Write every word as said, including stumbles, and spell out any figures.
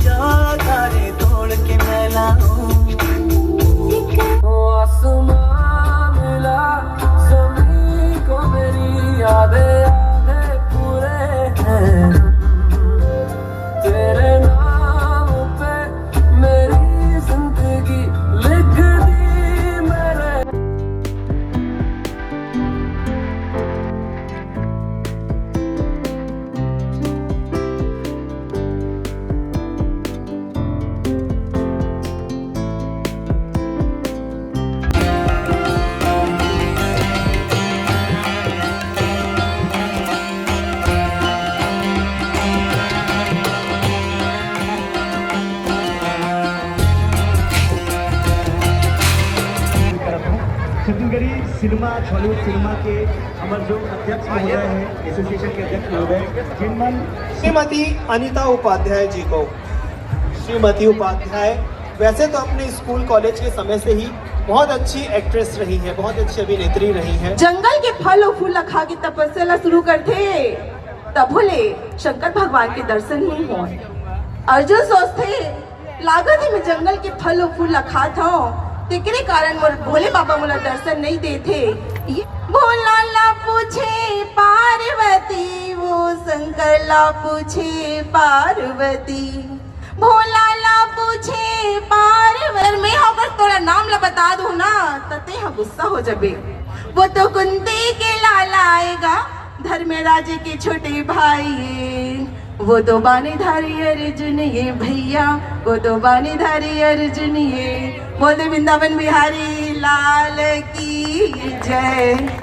क्या तारे तोड़ के मैं लाऊं। आसमां मिला, जमीन को मेरी यादें आधे पूरे हैं। तेरे नाम पे मेरी जिंदगी लिख दी मैंने। छत्तीसगढ़ी सिनेमा, छॉलीवुड सिनेमा के हमारे जो अध्यक्ष महोदय हैं, एसोसिएशन के अध्यक्ष महोदय, जिनमन श्रीमती अनिता उपाध्याय जी को, श्रीमती उपाध्याय वैसे तो अपने स्कूल कॉलेज के समय से ही बहुत अच्छी एक्ट्रेस रही है, बहुत अच्छी अभिनेत्री रही है। जंगल के फल अउ फूल ला खा के तपस्या ला शुरू करथे, तभो ले शंकर भगवान के दर्शन नहीं होय। अर्जुन सोचथे, लागत हे मैं जंगल के फल अउ फूल ला खात हव, तेकरे कारण मोर भोले बाबा मोला दर्शन नहीं देथे। ये भोला ला पूछे पार्वती, वो शंकर ला पूछे पार्वती। भोला ला पूछे पार्वती। अगर मैं अगर तोला नाम ला बता दूं ना, त तेहा गुस्सा हो जबे। वो तो कुंती के लाला आएगा, धर्मराज के छोटे भाई ये। वो तो बाणीधारी अर्जुन ये भैया, वो तो बाणीधारी अर्जुन ये। बोल दे वृंदावन बिहारी लाल की जय।